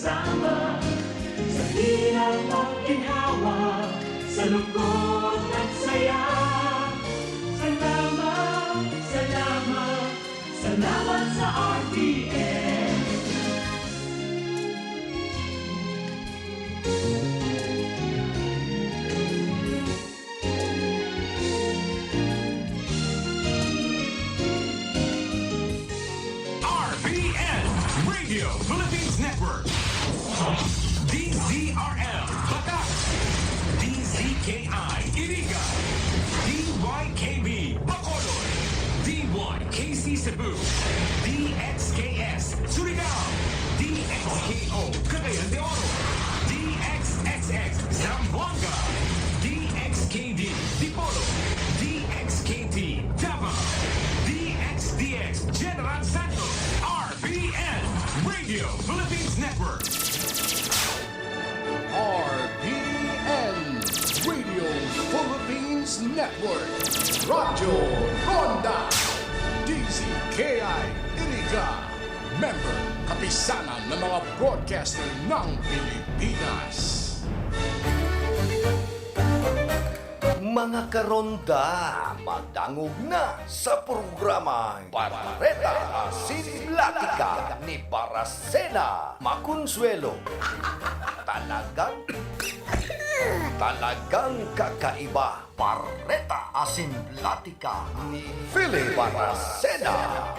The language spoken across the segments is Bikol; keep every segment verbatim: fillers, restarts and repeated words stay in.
Sama sa hirap at ginhawa, sa lungkot at saya. Salamat, salamat, salamat sa R T N. R P N, Radio Philippines Network. D Z R L, Batak. D Z K I, Iriga. D Y K B, Bacolod. D Y K C Cebu. D X K S, Surigao. D X K O, Cagayan de Oro. D X X X, Zamboanga. D X K D, Dipolog. D X K T, Davao. D X D X, General Santos. R P N, Radio Philippines Network. R P N, Radio Philippines Network. Radyo Ronda. D Z K I, Iriga. Member, Kapisanan ng mga Broadcaster ng Pilipinas. Mga karonda, madangog na sa programang Bareta Asin Platika ni Baracena Maconsuelo. Talagang, talagang kakaiba. Bareta Asin Platika ni Philip Baracena.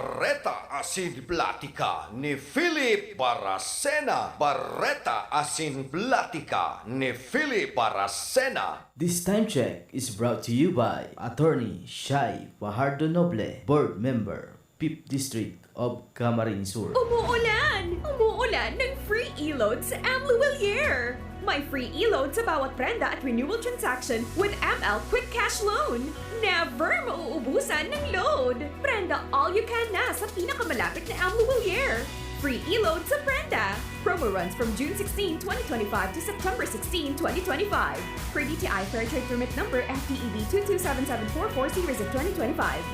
Bareta asin platika ni Philip Baracena. Bareta asin platika ni Philip Baracena. This time check is brought to you by Attorney Shai Fajardo Noble, Board Member, Fifth District of Camarines Sur. Umuulan! Umuulan ng free e-load sa M Luwilier! May free e-load sa bawat prenda at renewal transaction with M L Quick Cash Loan. Never mauubusan ng load! Prenda all you can na sa pinakamalapit na M Luwilier. Free e-load sa prenda! Promo runs from June sixteen, twenty twenty-five to September sixteen, twenty twenty-five. Per D T I Fair Trade Permit Number F T E B two two seven seven four four series of twenty twenty-five.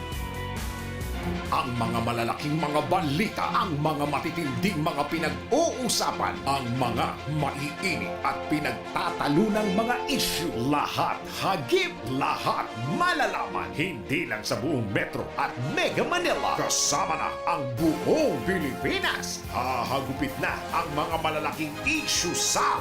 Ang mga malalaking mga balita, ang mga matitinding mga pinag-uusapan, ang mga maiinit at pinagtatalunang mga isyu, lahat hagip, lahat malalaman. Hindi lang sa buong Metro at Mega Manila, kasama na ang buong Pilipinas. Hahagupit na ang mga malalaking isyu sa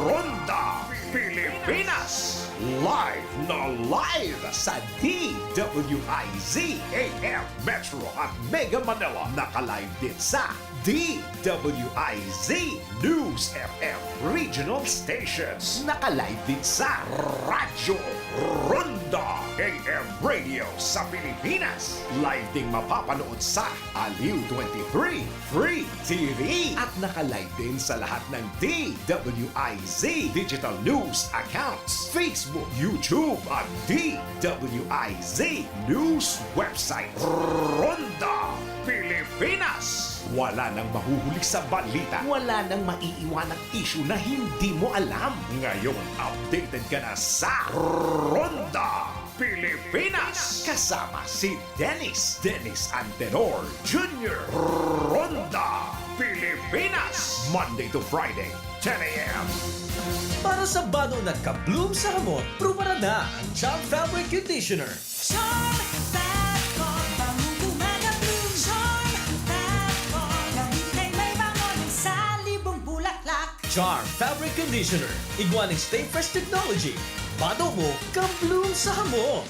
Ronda Pilipinas. Live na live sa D W I Z A M Metro at Mega Manila. Naka-live din sa D W I Z News F M Regional Stations. Naka-live din sa Radyo Ronda A M Radio sa Pilipinas. Live ding mapapanood sa Aliw twenty-three Free T V. At naka-live din sa lahat ng D W I Z Digital News Accounts, Facebook, YouTube at D W I Z News Website. Ronda Pilipinas! Wala nang mahuhuli sa balita, wala nang maiiwanang isyu na hindi mo alam. Ngayon, updated ka na sa Ronda Pilipinas! Kasama si Dennis, Dennis Antenor Junior. Ronda Pilipinas! Monday to Friday, ten a.m. Para sa bano na ka-bloom sa hamot, prubaran na ang Charm Fabric Conditioner. Charm Fat Foam, bango gumagabloom. Charm Fat Foam, gamitin may bango ng salibong bulaklak. Charm Fabric Conditioner, igwa ning Stay Fresh Technology. Bano mo, ka-bloom sa hamot.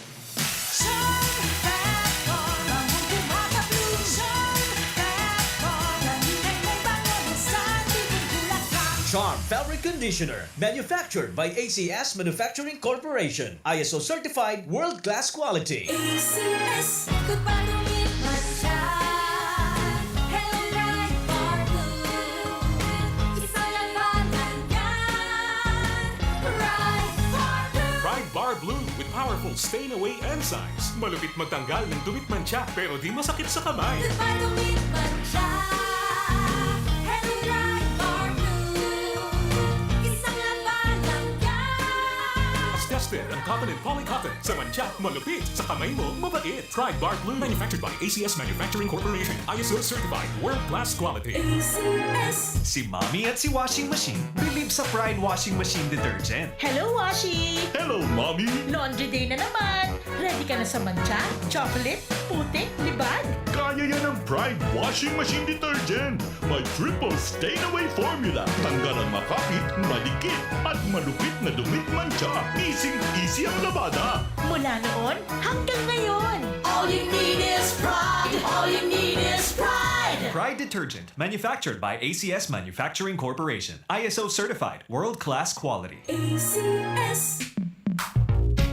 Charm Fat Foam, bango gumagabloom. Charm Fat Foam, gamitin may bango ng salibong bulaklak. Charm Fabric Conditioner, manufactured by A C S Manufacturing Corporation. I S O certified, world-class quality. A C S, goodbye to me, mantsa. Hello, Pride Bar Blue. Isa lang pangalan, Pride Bar Blue. Pride Bar Blue with powerful stain away enzymes. Malupit magtanggal ng dumi at mantsa, pero di masakit sa kamay. Goodbye to me, mantsa. Hello, Pride Bar Blue. Isang laban lang yan. Tested on cotton and polycotton. Sa mantsa, malupit. Sa kamay mo, mabait. Pride Bar Blue. Manufactured by A C S Manufacturing Corporation. I S O certified. World class quality. A C S. Si Mommy at si Washing Machine believe sa Pride Washing Machine Detergent. Hello, Washi! Hello, Mommy! Laundry day na naman! Ready ka na sa mantsa, chocolate, putik, libag? Kaya yan ng Pride Washing Machine Detergent. May triple stain away formula. Tanggal ang makapit, madikit, at malupit na dumi at mantsa. Easy-easy ang labada. Mula noon hanggang ngayon. All you need is Pride. All you need is Pride. Pride Detergent, manufactured by A C S Manufacturing Corporation. I S O certified, world-class quality. A C S.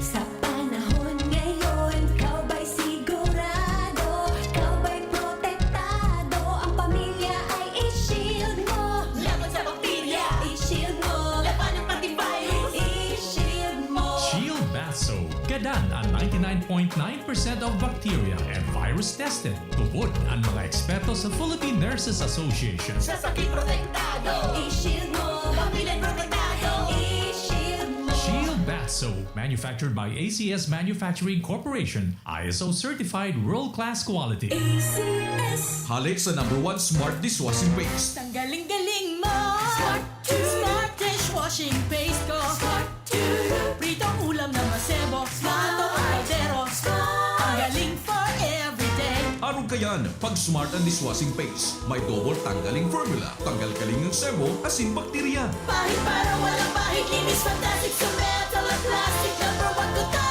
Sa panahon ngayon, ikaw ba'y sigurado? Ikaw ba'y protektado? Ang pamilya ay i-shield mo. Laban sa bakterya, i-shield mo. Laban ng antivirus, i-shield mo. Shield Bath Soap. Gadan ang ninety-nine point nine percent of bacteria and virus tested. Tubod ang mga eksperto sa Philippine Nurses Association. Sa sakit protektado, i-shield mo. Pamilya protektado, i-shield mo. Shield Bath Soap, manufactured by A C S Manufacturing Corporation, I S O certified world-class quality. A C S. Halik sa number one smart dishwashing paste. Tanggaling-galing mo. Smart Smart dishwashing paste ko. Smart Pritong ulam na masebo. Smart ang kaldero. Smart. Tanggaling for everyday. Arog kayan, pag Smart ang dishwashing paste, may double tanggaling formula. Tanggal kaling ang sebo, asin bakterya. Pahid para walang pahid, linis fantastic sa metal at plastic. Number one ko to.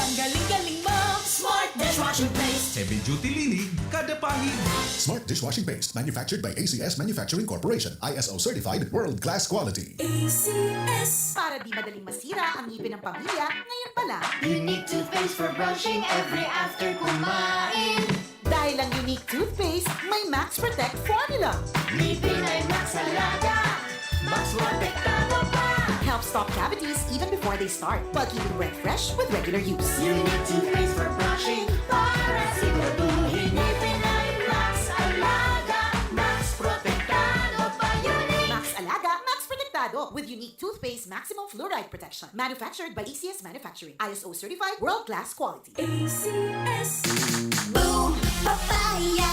Tanggaling-galing mo. Smart dishwashing paste. Heavy duty linig, Adapahin. Smart dishwashing paste, manufactured by A C S Manufacturing Corporation, I S O certified, world-class quality. A C S. Para di madaling masira ang ngipin ng pamilya, ngayon pa lang. Unique toothpaste for brushing every after kumain. Dahil ang Unique Toothpaste may Max Protect Formula. Ngipin ay Max Alaga, Max Protektado pa. Helps stop cavities even before they start, while keeping breath fresh with regular use. Unique Toothpaste for brushing, para siguraduhin ngipin ay Max Alaga, Max Protektado pa. Unique Max Alaga, Max Protektado with Unique Toothpaste Maximum Fluoride Protection. Manufactured by A C S Manufacturing. I S O certified, world-class quality. A C S. Boom! Papaya!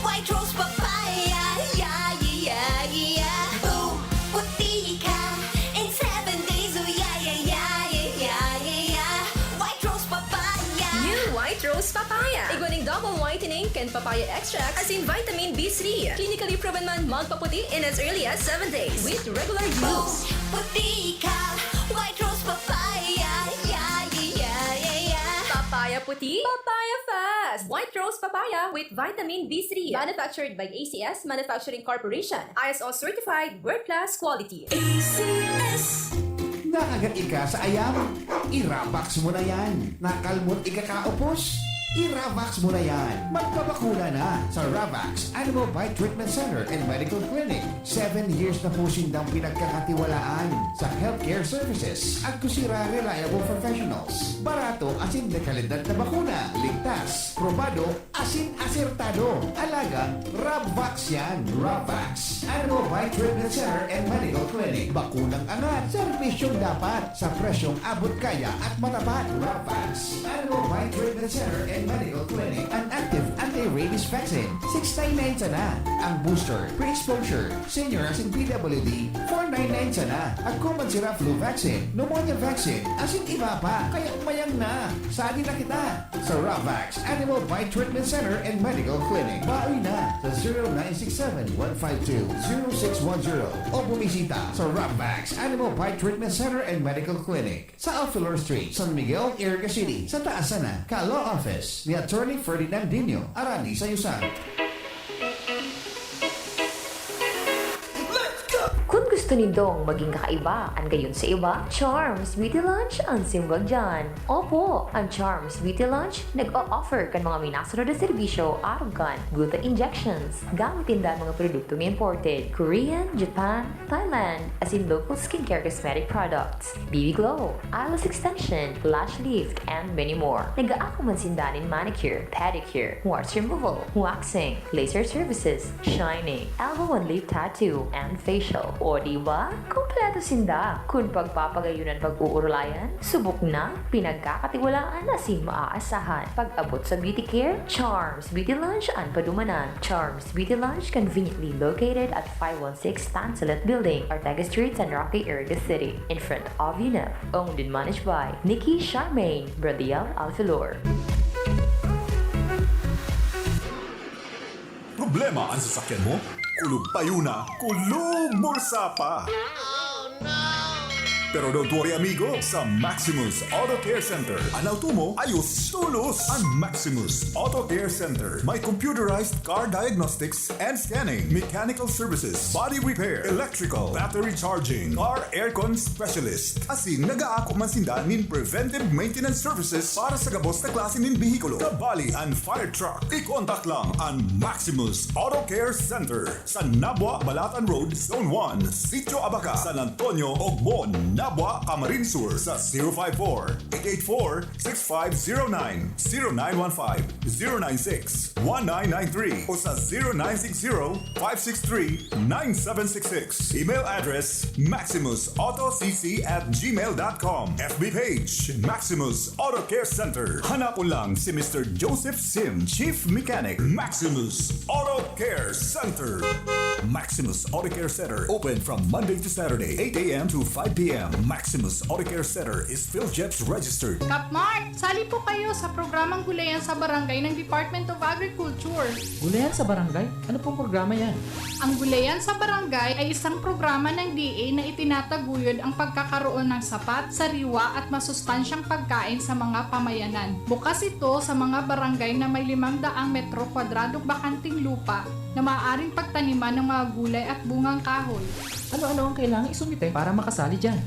White Rose Papaya! Yeah, yeah, yeah, yeah! Boom! Puti ka in seven days! Oh, yeah, yeah, yeah, yeah, yeah, yeah! White Rose Papaya! New White Rose Papaya. Igwa ning double whitening kan papaya extract asin vitamin B three. Clinically proven man magpaputi in as early as seven days with regular use. Boom! Puti ka! White Rose Papaya! Yeah, yeah, yeah, yeah, yeah! Papaya puti, papaya fast! White Rose Papaya with vitamin B three. Manufactured by A C S Manufacturing Corporation. I S O certified, world-class quality. A C S. Nakagat ika sa ayam? I-Ravax mo na yan. Nakalmot ika kaupos? I-Ravax mo na yan. Magpabakuna na sa Ravax Animal Bite Treatment Center and Medical Clinic. Seven years na po sindang pinagkakatiwalaan sa healthcare services. Agko sira reliable professionals. Barato asin de kalidad na bakuna. Ligtas, probado, asin asertado. Alagang Ravax yan. Ravax Animal Bite Treatment Center and Medical Clinic. Bakunang angat, serbisyong dapat, sa presyong abot kaya at matapat. Ravax Animal Bite Treatment Center and Medical Clinic. An active anti-rabies vaccine, six nine nine sana. Ang booster, pre-exposure, senior asin P W D, four nine nine sana. Agko man sira flu vaccine, pneumonia vaccine, asin iba pa. Kaya mayang na, sali na kita sa Ravax Animal Bite Treatment Center and Medical Clinic. Bawi na sa zero nine six seven one five two zero six one zero o bumisita sa Ravax Animal Bite Treatment Center and Medical Clinic sa Alfilor Street, San Miguel, Iriga City, sa taas sana ka Law Office ni Attorney Ferdinand Dino, Arani sa Yusan. Kun gusto nindong maging kakaiba an gayon sa iba, Charms Beauty Lounge an simbag diyan. Opo, an Charms Beauty Lounge nag-o-offer kan mga minasunod na serbisyo arog kan gluta injections. Gamit ninda an mga produktong imported, Korean, Japan, Thailand, asin local skincare cosmetic products, B B Glow, eyelash extension, lash lift, and many more. Nag-aako man sinda nin manicure, pedicure, warts removal, waxing, laser services, shining, elbow and lip tattoo, and facial. O di ba? Kompleto sinda. Kun pagpapagayon an pag-uurulayan, subok na, pinagkakatiwalaan asin maaasahan. Pag-abot sa beauty care, Charms Beauty Lounge an padumanan. Charms Beauty Lounge, conveniently located at five one six Tansulit Building, Ortega Street, San Roque, Iriga City, in front of UNEF. Owned and managed by Nikki Charmaine Bradiel Alfilor. Problema an sasakyan mo? Kulog payo na, kulog bulsa pa! Pero don't worry, amigo. Sa Maximus Auto Care Center, an auto mo ayos tolos. An Maximus Auto Care Center may computerized car diagnostics and scanning, mechanical services, body repair, electrical, battery charging, car aircon specialist. Asin nag-aako man sinda nin preventive maintenance services para sa gabos na klase nin behikulo, kabali an fire truck. I-contact lang an Maximus Auto Care Center. Sa Nabua, Balatan Road, Zone one, Sitio Abaca, San Antonio, Ogmon, Nabua, Camarines Sur, sa zero five four, eight eight four, six five zero nine, zero nine one five, zero nine six, one nine nine three, o sa zero nine six zero, five six three, nine seven six six. Email address, maximus auto c c at gmail dot com. F B page, Maximus Auto Care Center. Hanapon lang si Mister Joseph Sim, Chief Mechanic, Maximus Auto Care Center. Maximus Auto Care Center, open from Monday to Saturday, eight a m to five p m. Maximus Auto Care Center is PhilGEPS registered. Kapmart, sali po kayo sa programang Gulayan sa Barangay ng Department of Agriculture. Gulayan sa Barangay? Ano pong programa yan? Ang Gulayan sa Barangay ay isang programa ng D A na itinataguyod ang pagkakaroon ng sapat, sariwa at masustansyang pagkain sa mga pamayanan. Bukas ito sa mga barangay na may limang daang metro kwadradong bakanting lupa na maaaring pagtaniman ng mga gulay at bungang kahoy. Ano-ano ang kailangan isumite para makasali dyan?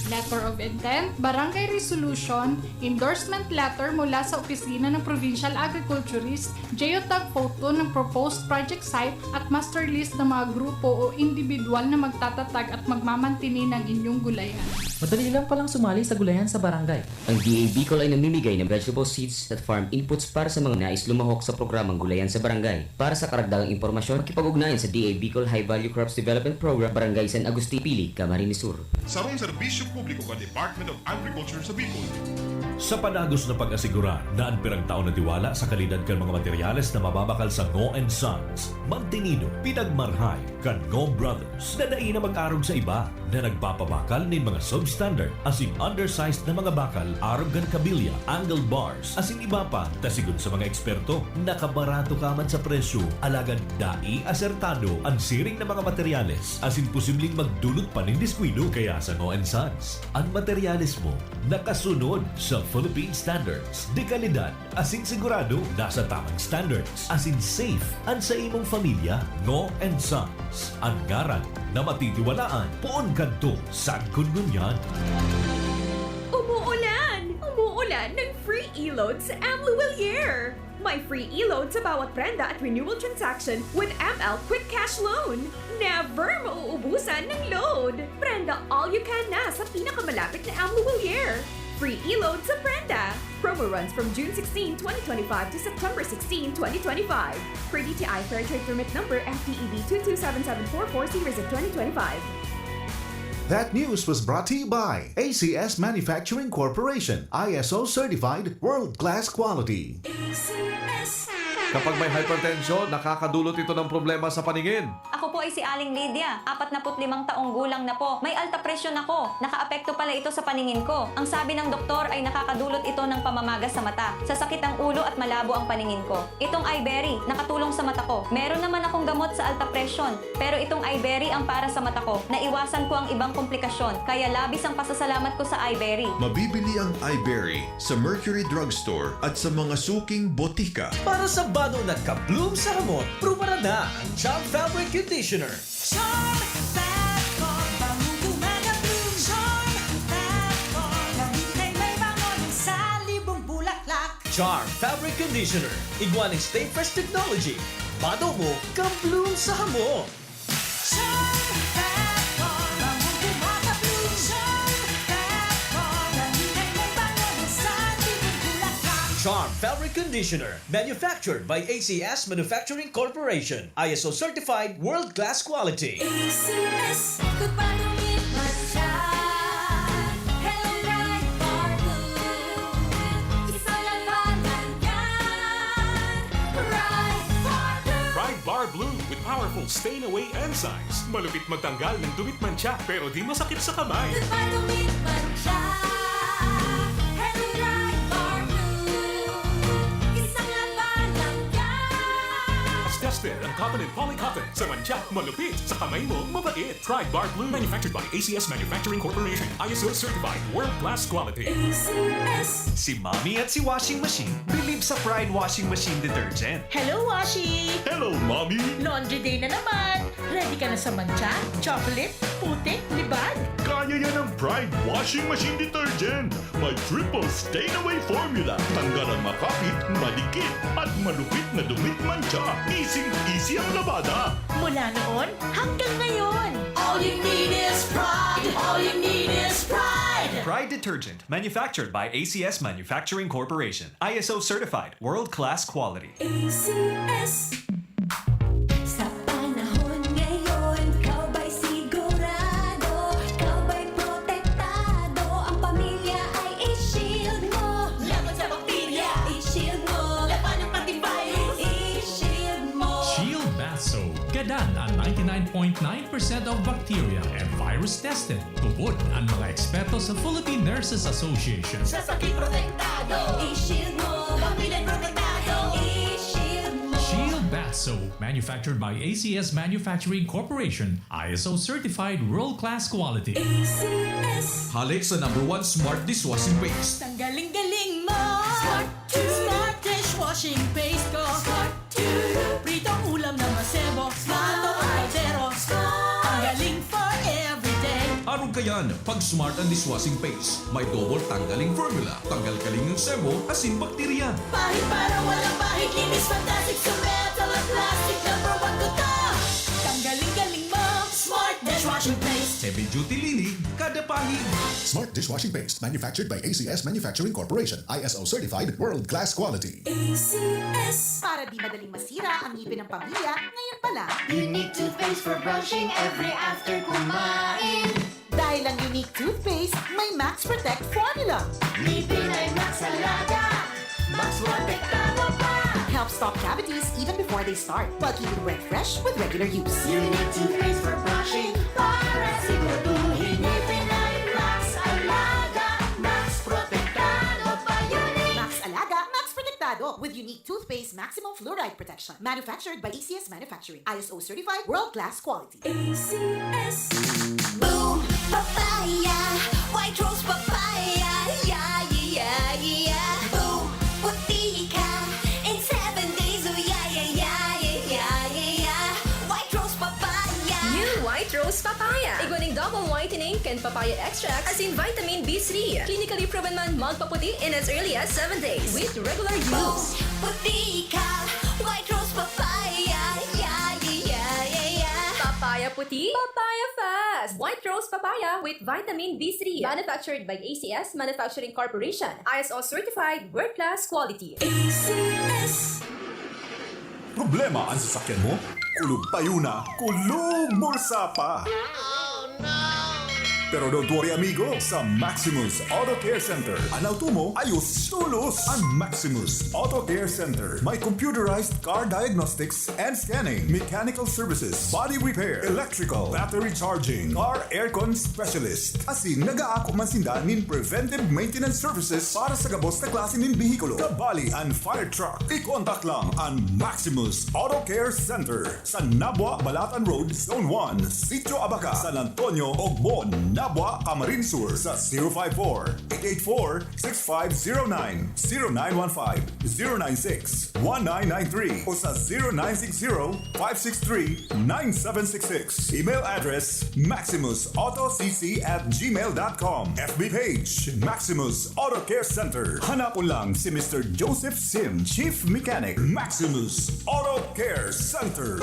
Letter of intent, barangay resolution, endorsement letter mula sa opisina ng Provincial Agriculturist, geotag photo ng proposed project site at master list ng mga grupo o individual na magtatatag at magmamantini ng inyong gulayan. Madali lang palang sumali sa Gulayan sa Barangay. Ang D A Bicol ay namimigay ng vegetable seeds at farm inputs para sa mga nais lumahok sa programang Gulayan sa Barangay. Para sa karagdagang impormasyon, makipag-ugnayan sa D A Bicol High Value Crops Development Program, Barangay San Agustin, Pili, Camarines Sur. Sarong serbisyo publiko kan Department of Agriculture sa Bicol. Sa padagos na pag-asigurar na an pirang taon na tiwala sa kalidad kan mga materyales na mababakal sa Ngo and Sons, magtinido, pinagmarhay kan Ngo Brothers na dai na mag-arog sa iba na nagpapabakal nin mga substandard asin undersized na mga bakal arog kan kabilya, angle bars, asin iba pa, ta sigon sa mga eksperto, nakabarato ka man sa presyo, alagad dai asertado an siring na mga materyales asin posibleng magdulot pa nin diskuido. Kaya sa Ngo and Sons, an materyales mo nakasunod sa Philippine Standards de Calidad asin sigurado nasa tamang standards asin safe an sa imong pamilya. Ngo and Sons, an ngaran na matitiwalaan poon kadto sagkod ngunyan. Umuulan! Umuulan ng free e-load sa M Lhuillier! May free e-load sa bawat prenda at renewal transaction with M L Quick Cash Loan. Never mauubusan ng load! Prenda all you can na sa pinakamalapit na M Lhuillier! Free e-load sa prenda! Promo runs from June sixteen, twenty twenty-five to September sixteen, twenty twenty-five. Per D T I Fair Trade Permit Number F T E B two two seven seven four four series of twenty twenty-five. That news was brought to you by A C S Manufacturing Corporation, I S O certified, world-class quality. Kapag may hypertension, nakakadulot ito ng problema sa paningin. Ako po ay si Aling Lydia, apatnapu't limang taong gulang na po. May alta presyon ako. Nakaapekto pala ito sa paningin ko. Ang sabi ng doktor ay nakakadulot ito ng pamamaga sa mata, sasakit ang ulo at malabo ang paningin ko. Itong Iberry, nakatulong sa mata ko. Meron naman akong gamot sa alta presyon, pero itong Iberry ang para sa mata ko. Naiwasan ko ang ibang komplikasyon, kaya labis ang pasasalamat ko sa Iberry. Mabibili ang Iberry sa Mercury Drugstore at sa mga suking botika. Para sa bangon at ka-bloom sa hamot, prubaran na ang Charm Fabric Conditioner. Charm Fat for bango bumaga bloom. Charm Fat for lamig ay may bango ng salibong bulaklak. Charm Fabric Conditioner, igwa nin Stay Fresh Technology. Bato mo, ka-bloom sa hamot. Charm Fat for bango bumaga bloom. Charm Fat for lamig ay may bango ng salibong bulaklak. Charm Fabric Conditioner, manufactured by A C S Manufacturing Corporation. I S O certified, world-class quality. A C S, good pa tumit man siya. Hello, Pride Bar Blue. Isa lang pangalan yan. Pride Bar Blue. Pride Bar Blue with powerful stain away enzymes. Malupit magtanggal ng dumit mantsa pero di masakit sa kamay. Good pa tumit man siya. Hello, Pride Bar Blue. Isang laban lang yan. Tested ang cotton and poly cotton. Sa mantsa, malupit. Sa kamay mo, mabait. Pride Bar Blue. Manufactured by A C S Manufacturing Corporation. I S O certified. World class quality. A C S. Si Mommy at si Washing Machine bilib sa Pride Washing Machine Detergent. Hello, Washi! Hello, Mommy! Laundry day na naman! Ready ka na sa mantsa, chocolate, putik, libag? Kaya yan ng Pride Washing Machine Detergent! May triple stain away formula. Tanggal ang makapit, madikit, at malupit na dumit mantsa. Easy-easy ang labada. Mula noon hanggang ngayon. All you need is Pride. All you need is Pride. Pride Detergent, manufactured by A C S Manufacturing Corporation. I S O certified, world-class quality. A C S. Sa panahon ngayon, ikaw ba'y sigurado? Ikaw ba'y protektado? Ang pamilya ay i-shield mo. Laban sa bakterya, i-shield mo. Laban ng antivirus, i-shield mo. Shield Bath Soap. Kada Ang ninety-nine point nine percent of bacteria and virus tested. Tubod ang mga eksperto sa Philippine Nurses Association. Sa sakit protektado, i-shield mo. Pamilya protektado, i-shield mo. Shield Bath Soap, manufactured by A C S Manufacturing Corporation, I S O certified world-class quality. A C S. Halik sa number one smart dishwashing paste. Tanggaling galing mo. Smart two. Smart dishwashing paste ko. Smart two. Pritong ulam na masebo. Smart ang kaldero. Smart. Tanggaling for everyday. Arog kayan, pag smart ang dishwashing paste, may double tanggaling formula, tanggal kaling ng sebo, asin bakterya. Pahid para walang pahid. Linis fantastic sa metal at plastic. Number one ko to. Tanggaling galing mo. Smart dishwashing paste. Heavy duty linig, kada pahid. Smart dishwashing paste, manufactured by A C S Manufacturing Corporation, I S O certified, world-class quality. A C S. Para di madaling masira ang ngipin ng pamilya, ngayon pa lang. Unique toothpaste for brushing every after kumain. Dahil ang Unique Toothpaste may Max Protect Formula. Ngipin ay Max Alaga. Max Protektado pa. Helps stop cavities even before they start, while keeping breath fresh with regular use. Unique toothpaste for brushing. Para siguraduhin ngipin ay Max Alaga. Max Protektado pa. Unique. Max Alaga, Max Protektado with Unique Toothpaste Maximum Fluoride Protection. Manufactured by A C S Manufacturing. I S O certified, world-class quality. A C S. Boom! Papaya! White Rose Papaya! Yeah, yeah, yeah, yeah! Boom! Puti ka! In seven days, oh yeah, yeah, yeah, yeah, yeah, yeah! White Rose Papaya! New White Rose Papaya. Igwa ning double whitening kan Papaya Extract asin Vitamin B three. Clinically proven man magpaputi in as early as seven days with regular Boom! use. Puti ka! White Rose Papaya! Yeah, yeah, yeah, yeah, yeah! Papaya puti, papaya fast. White Rose Papaya with Vitamin B three. Manufactured by A C S Manufacturing Corporation. I S O certified, world-class quality. A C S. Problema an sasakyan mo? Kulog payo na, kulog bulsa pa! Pero don't worry amigo, sa Maximus Auto Care Center, an auto mo ayos tolos! An Maximus Auto Care Center may computerized car diagnostics and scanning, mechanical services, body repair, electrical, battery charging, car aircon specialist. Asin nag-aako man sinda nin preventive maintenance services para sa gabos na klase nin behikulo. Kabali an fire truck. I-contact lang an Maximus Auto Care Center sa Nabua, Balatan Road, Zone one, Sitio Abaca, San Antonio, Ogbon, Nabua, Camarines Sur sa zero five four, eight eight four, six five zero nine, zero nine one five, zero nine six, one nine nine three o sa zero nine six zero, five six three, nine seven six six. Email address, maximus auto c c at gmail dot com. F B page, Maximus Auto Care Center. Hanapon lang si Mister Joseph Sim, Chief Mechanic, Maximus Auto Care Center.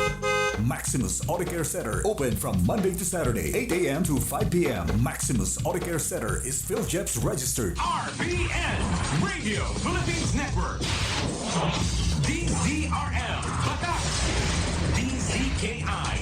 Maximus Auto Care Center, open from Monday to Saturday, eight a.m. to five p.m. Maximus Auto Care Center is PhilJeps registered. R B N, Radio Philippines Network. D Z R L, Batak. D Z K I,